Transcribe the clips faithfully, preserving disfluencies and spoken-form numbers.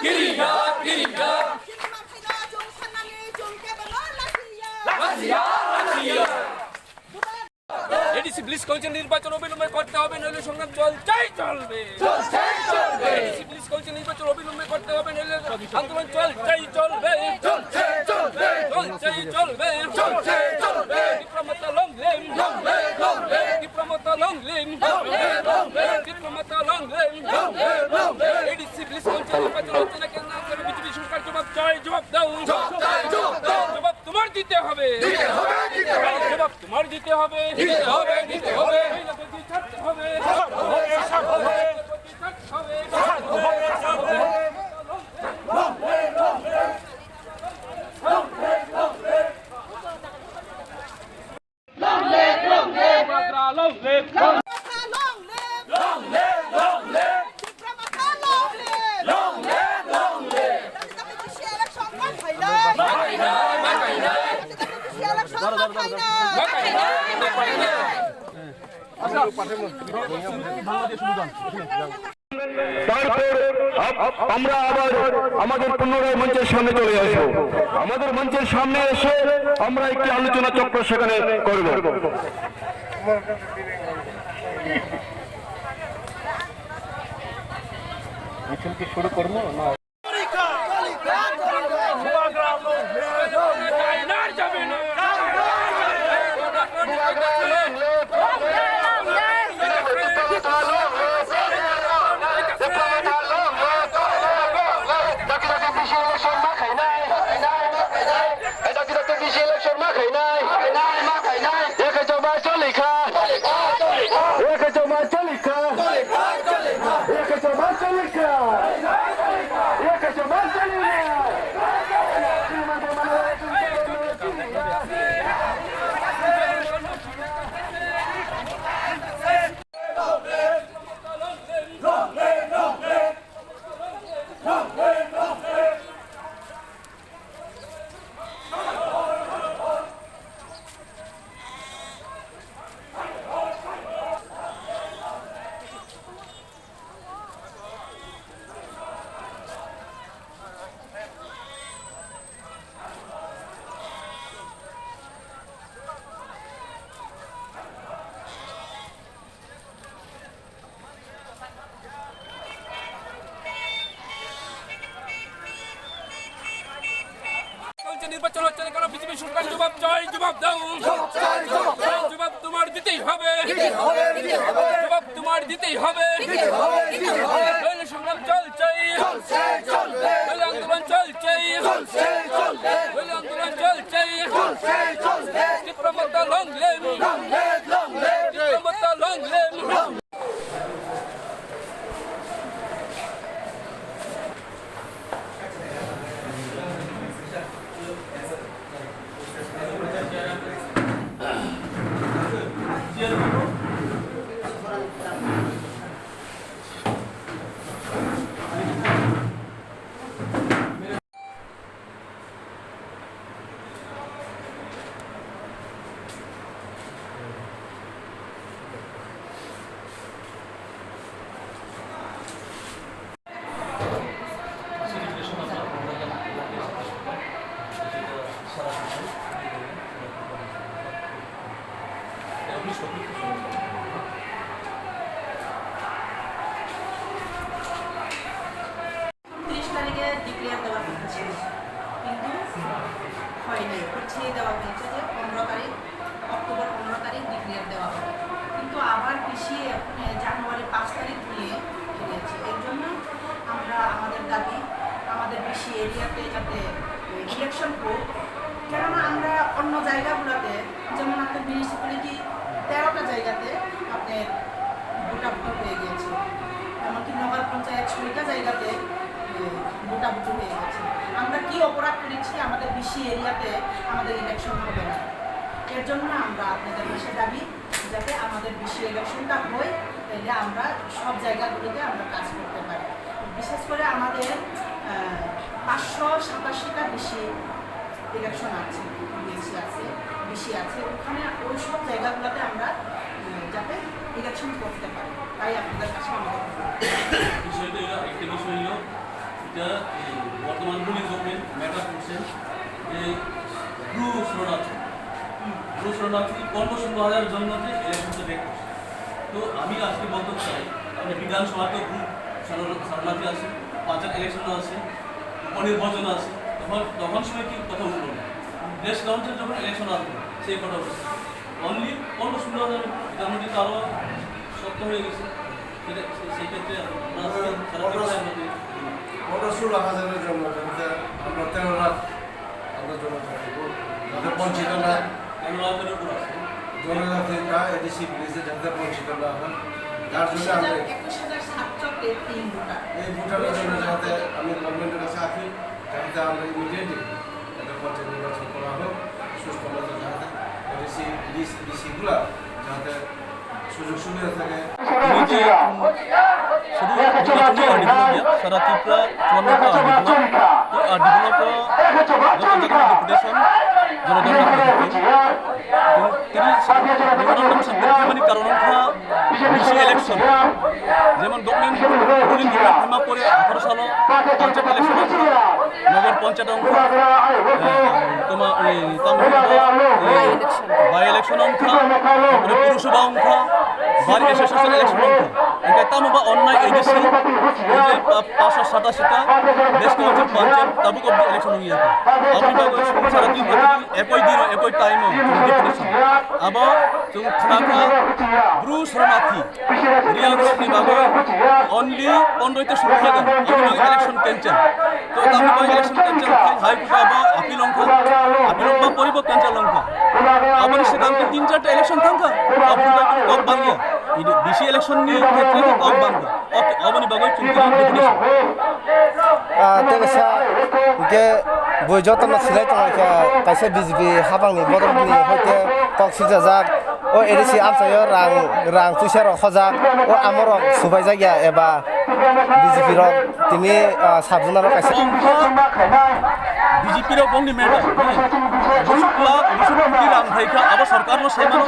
ফিরিয়া, ফিরিয়া। ADC village council নির্বাচন অবিলম্বে করতে হবে, নইলে সংগ্রাম চলতেই চলবে। চলতেই চলবে। এডিসি ভিলেজ কাউন্সিল নির্বাচন অবিলম্বে করতে হবে, নইলে আন্দোলন চলতেই চলবে। চলতেই চলবে। চলতেই চলবে। চলতেই চলবে। তীব্র মাত্রা long live. Long live, long live. তীব্র মাত্রা long live. Long live, long live. তীব্র মাত্রা long live. Long live, long live. ADC village council নির্বাচন হচ্ছে না কেন? বিজেপি সরকার জবাব চাই, জবাব দাও। জবাব চাই, জবাব দাও। জবাব তোমার দিতে হবে। দিতে হবে, দিতে হবে। জবাব তোমার দিতে হবে। দিতে হবে, দিতে হবে। মহিলাদের দিয়ে ছাড়তে হবে। ছাড়তে হবে, ছাড়তে হবে। মহিলাদের দিয়ে ছাড়তে হবে। ছাড়তে হবে, ছাড়তে হবে। Long live, long live. Bubagra long live. Bubagra long live. Long live, long live. Tipra Motha long live. Long live, long live. Election ma khainai. Ma khainai, ma khainai. Election ma khainai. Ma khainai, ma khainai. তারপর আপ-, আমরা আবার আমাদের পুনরায় মঞ্চের সামনে চলে আসব। আমাদের মঞ্চের সামনে এসে আমরা একটি আলোচনা চক্র সেখানে করব। মিছিল কি শুরু করবো না? চলছে নির্বাচন হচ্ছে না কেন? বিজেপি সরকার জবাব চাই, জবাব দাও। জবাব চাই, জবাব দাও। জবাব তোমার দিতেই হবে। দিতেই হবে, দিতেই হবে। জবাব তোমার দিতেই হবে। দিতেই হবে, দিতেই হবে। নইলে সংগ্রাম চলছেই। চলছে, চলবে। নইলে আন্দোলন চলছেই। চলছে, চলবে। নইলে আন্দোলন চলছেই। চলছে, চলবে। তীব্র মাত্রা long live। Long live, long live। তীব্র মাত্রা long live। Long ত্রিশ তারিখে ডিক্লেয়ার দেওয়ার কথা ছিল, কিন্তু হয়নি। পিছিয়ে দেওয়া হয়েছে যে পনেরো তারিখ, অক্টোবর পনেরো তারিখ ডিক্লেয়ার দেওয়া হবে। কিন্তু আবার পিছিয়ে এখন জানুয়ারি পাঁচ তারিখ নিয়ে ফিরেছে। এর জন্য আমরা আমাদের দাবি, আমাদের বিসি এরিয়াতে যাতে ইলেকশন হোক, কেননা আমরা অন্য জায়গাগুলোতে, যেমন আপনার মিউনিসিপ্যালিটি তেরোটা জায়গাতে আপনার ভোটাভুটি হয়ে গিয়েছে, এমনকি নগর পঞ্চায়েত ছয়টা জায়গাতে, উম, ভোটাভুটি হয়ে গেছে। আমরা কি অপরাধ করেছি আমাদের বিসি এরিয়াতে আমাদের ইলেকশন হবে না? এর জন্য আমরা আপনাদের কাছে দাবি, যাতে আমাদের বিসি ইলেকশনটা হয়, তাহলে আমরা সব জায়গাগুলোতে আমরা কাজ করতে পারি। বিশেষ করে আমাদের, আহ, পাঁচশো সাতাশিটা বিসি ইলেকশন আছে, বিএসসি আছে, বিসি আছে, ওখানে ওই সব জায়গাগুলোতে আমরা, উম, যাতে ইলেকশন করতে পারি, তাই আপনাদের কাছে আমাদের অনুরোধ। বিষয়টা হলো, একটা বিষয় হলো, এটা, এই, বর্তমান রুলিং গভর্নমেন্ট ম্যাটার করছেন যে ব্রু শরণার্থী, ব্রু শরণার্থী পনেরো ষোলো হাজার জন মধ্যে ইলেকশন তো ডেট করছে। তো আমি আজকে বলতে চাই, আমরা বিধানসভা তো ব্রু শরণ-, শরণার্থী আছে, পঞ্চায়েত ইলেকশন আছে, উপনির্বাচন আছে, তখন, তখন সময় কি কথা উঠলো না? দেশ কাউন্সিল যখন ইলেকশন আসবে, সেই কথা উঠছে। অনলি পনেরো ষোলো হাজার, এটার মধ্যে তো আরো শক্ত হয়ে গেছে। সেটা, সে-, সেই ক্ষেত্রে আমরা আজকে সারা পনেরো, ত্রিপুরার মধ্যে পনেরো ষোলো হাজারের জন্য যাতে আমরা তেরো লাখ আমরা জনজাতি ভোট যাতে বঞ্চিত না, তেরো লাখের উপর আছে। জনজাতিরা এডিসি ভিলেজে যাতে বঞ্চিত না হয়, যার জন্য আমরা একুশ হাজার সাতশো তিন ভোটার। এই ভোটারের জন্য যাতে আমি গভর্নমেন্টের কাছে আপিল, যাতে আমরা ইমিডিয়েটলি একটা পঞ্চায়েত নির্বাচন করা হোক, সুষ্ঠু মতো যাতে এডিসি, ডিসি, ডিসিগুলা যাতে সুযোগ সুবিধা থাকে। এই যে, উম, শুধু নির্বাচনী আর্টিকেল দিয়া সারা ত্রিপুরা চুয়ান্নটা আর্টিকেল, এই আর্টিকেল তো গত জাতীয় ডেপুটেশন জনগণনা করে দিতে। এবং তিনি মেমোরান্ডাম সাবমিট খাইমানি কারণ অংখা বিসি ইলেকশন, যেমন গভর্নমেন্ট রুলিং গভর্নমেন্ট থাইমা পরে আঠারো সালো পঞ্চায়েত ইলেকশন, নগর পঞ্চায়েত অংখা, আহ, তোমার ওই তামিলনাড়ু, ওই বাই ইলেকশন অংখা, তারপরে পৌরসভা অংখা, বাড়ি অ্যাসোসিয়েশন ইলেকশন অংখা। এখানে তামো বা অন্যায় এডিসি, এই যে, আহ, পাঁচশো সাতাশিটা বেশ কিছু পঞ্চায়েত তাবুক অব্দি ইলেকশন হয়ে থাকে। আপনি তো সারা দিন একই দিন, একই টাইমও, abo chwng khna kha Bru Shornathi Riang rokni bagwi only pondro te solo hajar, aboni bagwi election cancel. To tamni bagwi election cancel khai High Court abo appeal wngkha, appeal wngma poribo cancel wngkha. Aboni swkang tin charta election thangkha, aboni bagwi kok bangya. Ini bisi election ni khetre kok bangkha. Oke, aboni bagwi chwng tini deputation. Ah, tei kaisa hwnkhe bui jotono silai tonglaikha, kaisa B J P habangni bodolni hoite kok siljajak. O A D C amchaio rang, rang puisa rok hojak, o amorok subaijak ya eba B J P rok tini, ah, sabjuna rok kaisa. B J P rok bongni matter, busuk lakh, busuk koti rang phaikha, abo sorkarno saimano,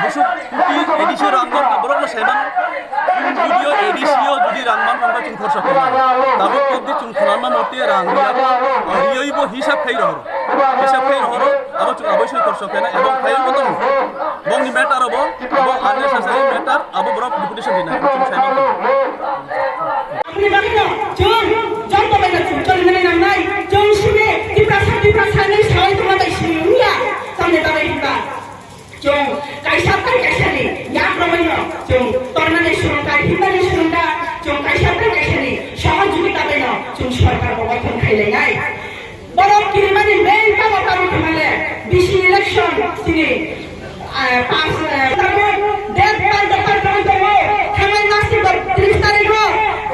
busuk koti A D C rang borokno saimano. Judío A D C o jodi rang man rok chwng khorsa khaina, tabuk obdi chwng khwlangma mote rang riya, riyoibo hisab khai rohoro, hisab khai rohoro, abo chwng aboi soi khorsa khaina, ebong phaiwi bo tongo. Bongni matter obo, abo unnecessary matter, abo borok deputation rina, chwng sai mangkha. Aboni bagwino chwng joto bai chwng choli mani nangnai, chwng simi Tiprasa, Tiprasa hinwi sawai tongma bai simi wngya, tamni bagwi hinba. Chwng kaisa tei kaisani yak romwino chwng tornani swrwngkha, himnani swrwngkha, chwng kaisa tei kaisani sohojogita baino chwng sorkar bo gothon khailainai. Borok kirimani main tamo tamo thwngmale bisi election chini, ah, pass, ah, tabuk date pal dopal tongwi tongo, thangnai masni tris tarikho,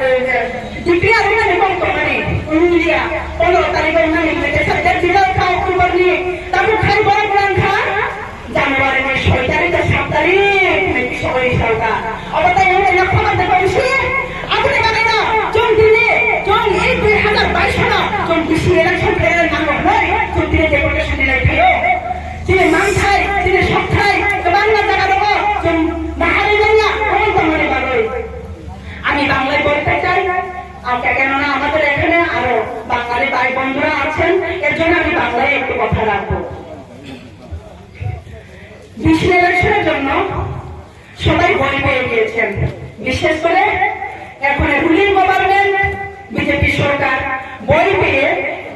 eh, declare wngnani kok tongmani, wngya, pondro tarikho wngnani, kaisa date rijak kha October ni, tabuk khai borok wngkha. January ni soi tarikh tei sat tarikh ni bisingtwi salka. Obo tai wngkha na khobor de kongsi. Aboni bagwino chwng tini, chwng ei dui hazar bais no chwng bisi election khe nango hwnwi chwng tini deputation ni lai phaio. Chini manthai, chini sokthai kwbangma jaga rogo chwng naharwi manya omo tongmani bagwi. আমি বাংলায় বলতে চাই, আর কেননা আমাদের এখানে আরো বাঙালি ভাই বন্ধুরা আছেন, এর জন্য আমি বাংলায় একটু কথা রাখবো। বিসি ইলেকশনের জন্য সবাই বই পেয়ে গিয়েছেন, বিশেষ করে এখন রুলিং গভর্নমেন্ট বিজেপি সরকার বই পেয়ে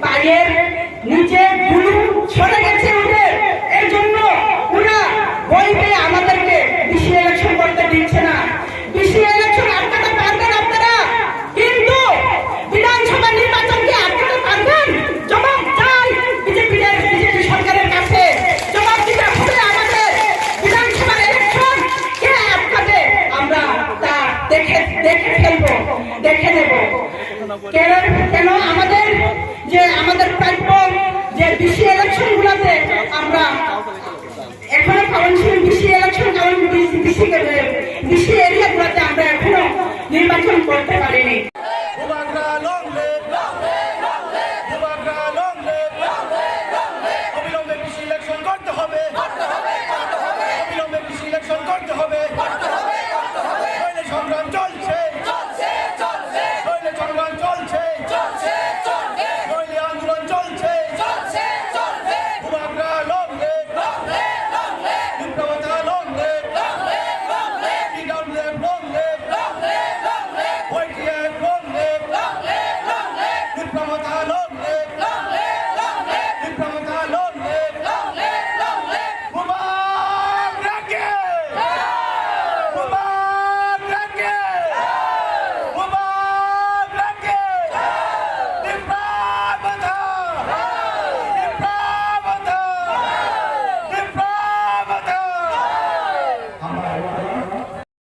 পায়ের নিচে ধুলো সরে গেছে ওদের। এর জন্য ওরা বই পেয়ে আমাদেরকে বিসি ইলেকশন করতে দিচ্ছে না। বিসি ইলেকশন আটকাতে পারবেন আপনারা, কিন্তু বিধানসভা নির্বাচনকে আটকাতে পারবেন? জবাব চাই বিজেপি, বিজেপি সরকারের কাছে। জবাব দিতে হবে আমাদের। বিধানসভার ইলেকশন কে আটকাবে, আমরা তা দেখে, দেখে ফেলবো, দেখে নেব। কেন, কেন আমাদের যে, আমাদের প্রাপ্য যে বিসি ইলেকশন গুলাতে আমরা এখনো কাউন্সিল বিসি ইলেকশন, কারণ বিসি, বিসি, বিসি এরিয়া গুলোতে আমরা এখনো নির্বাচন করতে পারি